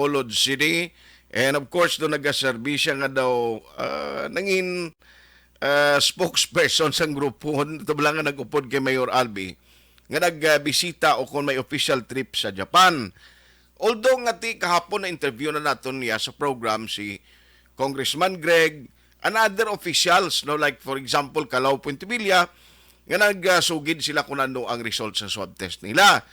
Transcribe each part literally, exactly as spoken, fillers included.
Bacolod City. And of course, doon nagaserbi siya nga daw ah, nangin ah, spokesperson sang grupo, ito lang nga nag-upod kay Mayor Albi, nga nagbisita o kung may official trip sa Japan. Although nga ti kahapon na-interview na naton niya sa program si Congressman Greg, and other officials, no, like for example, Calao Puentevilla, nga nagsugid sila kung ano ang result sa swab test nila.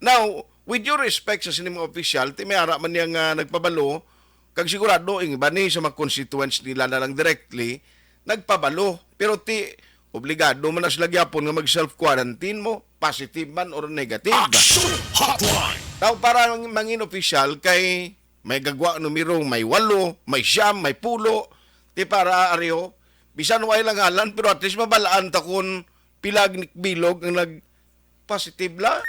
Now, with your respect sa sini mga opisyal, ti may ara man niya nga nagpabalo, kag sigurado, ang iba ni sa mga constituents nila na lang directly, nagpabalo. Pero ti, obligado man na sila gyapon nga mag-self-quarantine mo, positive man or negative. Action Hotline! Now, para mangin opisyal kay may gagwa numero, may walo, may siyam, may pulo, ti para ariyo, bisan way lang halan, pero at least mabalaan ta kung pila ang bilog ang nag-positive la.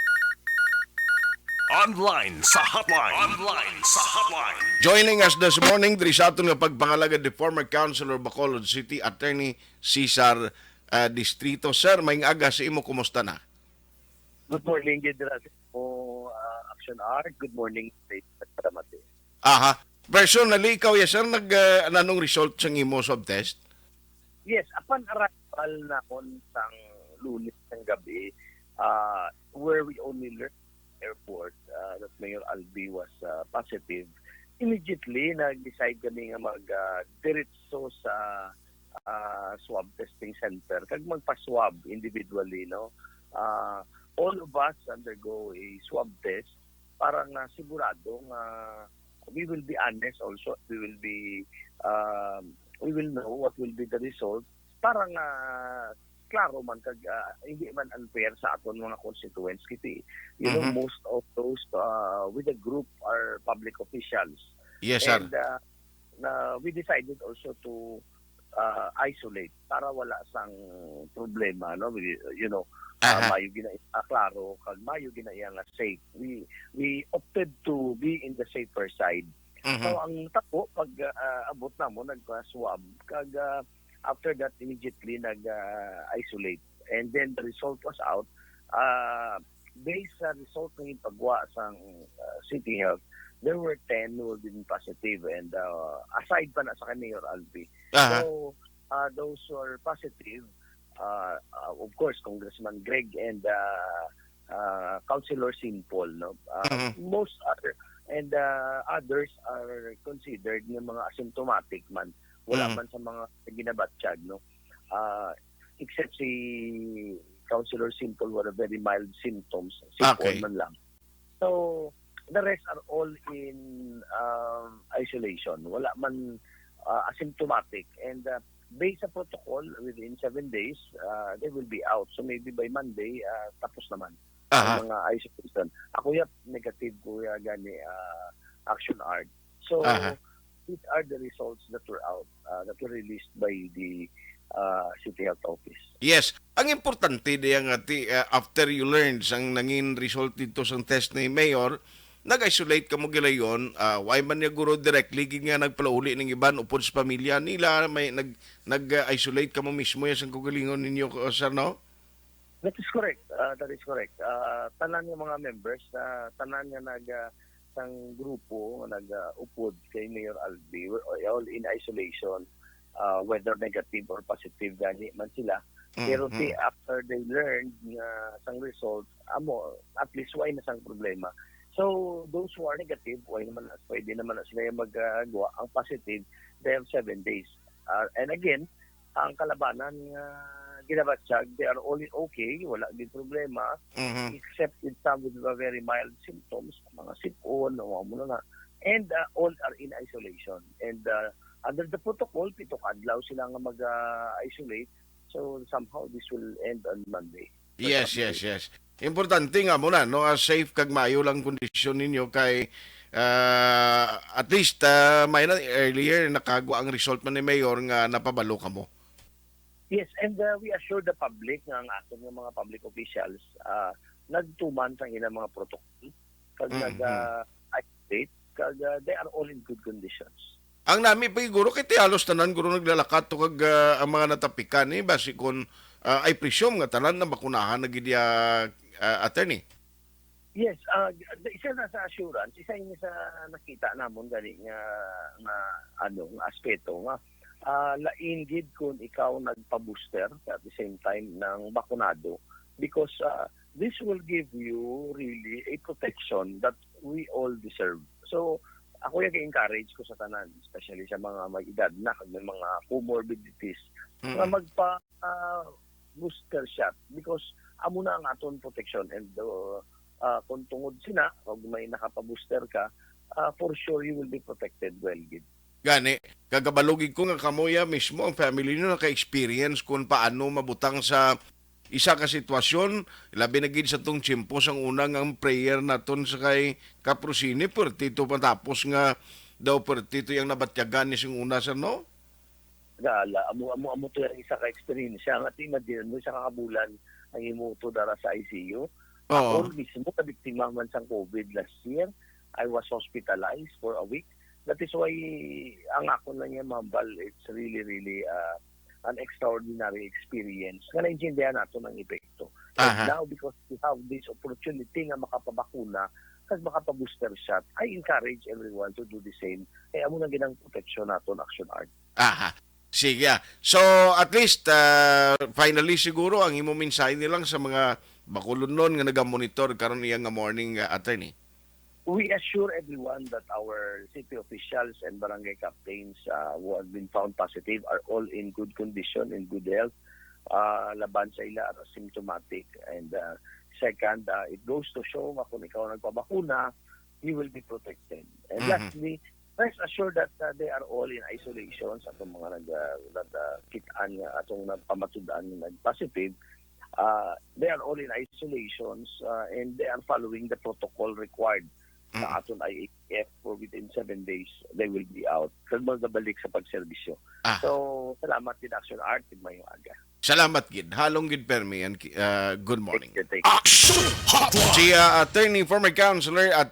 Online sa hotline. Online sa hotline. Joining us this morning, diri sa aton nga pagpangalagad, the former councilor Bacolod City, Attorney Cesar ah, Distrito. Sir, may aga sa imo, kumusta na? Good morning, Gid Ras-, o, ah, Action Art. Good morning, State Paramate. Aha. Personally, ikaw, yes, sir, nag, ah, nanong result sang imo swab test? Yes, upon arrival namon sang Lunes sang gabi, ah, where we only learned airport, ah, that Mayor Albi was, ah, positive, immediately nag-decide kami nga mag, ah, diretso sa, ah, swab testing center kag magpa-swab individually, no? Ah, all of us undergo a swab test para nga sigurado nga we will be honest also, we will be, um, we will know what will be the result para nga klaro man kag, ah, hindi man unfair sa aton mga constituents kasi, you know, Mhm. most of those, ah, with the group are public officials. Yes, sir. And, ah, na we decided also to, ah, isolate para wala sang problema, no? We, you know, ah, Aha. Mayo gina-, ah, klaro kag mayo gina-, iya nga safe. We, we opted to be in the safer side. Mhm. So, ang tabo, pag, ah, abot namo, nagpa-swab, kag, ah, after that, immediately nag, ah, isolate. And then the result was out. Ah, based sa result nga ginpagwa sang, ah, City Health, there were ten who have been positive. And, ah, aside pa na sa kay Mayor Albi. Aha. So, ah, those who are positive, ah, ah, of course, Congressman Greg and, ah, ah, Councilor Simple, no? Ah, Mhm. Most are, and, ah, others are considered nga mga asymptomatic man. Wala Mhm. man sa mga ginabatyag, no? Ah, except si Councilor Simple, wala, very mild symptoms, simple Okay. man lang. So, the rest are all in, um, isolation. Wala man, ah, asymptomatic. And, ah, based sa protocol, within seven days, ah, they will be out. So, maybe by Monday, ah, tapos naman ang Aha. mga isolation. Ako, yap, negative ko ya gani, ah, Action Art. So, Aha. these are the results that were out, ah, that were released by the, ah, City Health Office. Yes. Ang importante diya nga ti, ah, after you learned sang nangin result dito sang test ni Mayor, nag-isolate kamo gilayon, ah, way man niya guro directly gid nga nagpalauli ning iban upod sa pamilya nila, may nag-, nag-isolate kamo mismo ya sang kaugalingon ninyo, sir, no? That is correct. Ah, that is correct. Ah, tanan nga mga members, ah, tanan nga nag, ah, sang grupo nga nag, ah, upod kay Mayor Albi, we're all in isolation, ah, whether negative or positive gani man sila. Mm, Pero ti, mm. after they learned nga sang result, amo, at least way na sang problema. So, those who are negative, way naman na, pwede naman na sila yung magagawa. Ang positive, they have seven days. Ah, and again, ang kalabanan nga ginabatyag, they are all okay, wala gid problema, Mhm. except with some with a very mild symptoms, mga sipon, o amo na nga. And, uh, all are in isolation. And, uh, under the protocol, pito ka adlaw sila nga mag, uh, isolate. So, somehow, this will end on Monday. Yes, yes, yes. Importante nga mo na, no, ah, safe kag maayo lang kondisyon ninyo kay, ah, at least, ah, may na, earlier nakagwa ang result man ni Mayor nga napabalo kamo. Yes, and, uh, we assure the public nga ang aton nga mga public officials, ah, nagtuman sang ilang mga protocol kag Mm, nag, mm. ah, isolate kag, ah, they are all in good conditions. Ang nami pa guro kay ti halos tanan guro naglalakat to kag, ah, ang mga natapikan ni basi kon, ah, I presume nga tanan na bakunahan na gid ya, ah, attorney. Yes, ah, isa na sa assurance, isa ini sa nakita namon gani nga, nga, ano, nga aspeto nga, ah, lain gid kung ikaw nagpa-booster at the same time nang bakunado, because, ah, this will give you really a protection that we all deserve. So, ako yung encourage ko sa tanan, especially sa mga may edad na, kag may mga comorbidities, nga Mm. magpa, ah, booster shot, because amo na ang aton protection. And, uh, ah, kung tungod sina, kung may nakapa-booster ka, ah, for sure you will be protected well gid. Gani, kagabalugig ko nga kamo ya mismo ang family niyo naka-experience kung paano mabutang sa isa ka sitwasyon, labi na gid sa tong tiyempo sang una nga ang prayer naton sa kay Kaprosini, pertito matapos nga daw pertito yang nabatyagan ni sing una, sir, no? Gala, amo, amo, amo to yung isa ka experience. Ang ating imagine mo, isa ka kabulan ang imo to dara sa I C U. Oo. Ako mismo, nabiktima man sang COVID last year. I was hospitalized for a week. That is why, ang ako lang yung mambal, it's really, really, uh, an extraordinary experience nga naintindihan nato ng epekto. And Aha. now, because we have this opportunity nga makapabakuna kag makapa-booster shot, I encourage everyone to do the same. Kaya amo nang ginang protection nato ng Action Art. Aha. Sige, ah. So, at least, ah, finally siguro, ang imo mensahe nilang sa mga bakulonon nga nagamonitor karon iya nga morning, ah, attorney. We assure everyone that our city officials and barangay captains, uh, who have been found positive are all in good condition, in good health. Uh, laban sa ila are asymptomatic. And, uh, second, uh, it goes to show nga kung ikaw nagpabakuna, you will be protected. And Mhm. lastly, rest assured that, uh, they are all in isolation sa atong mga nag, uh, nag, uh, kitaan nga atong nagpamatud-an nga nag-positive. Uh, they are all in isolations, uh, and they are following the protocol required sa Mm. aton I A T F for within seven days, they will be out. Kag magabalik sa pagserbisyo. Ah. So, salamat gid Action Art, ug mayong aga. Salamat gid. Halong gid permi, and, uh, good morning. Thank you, thank you. Action Hotline! Si, uh, attorney, former counselor at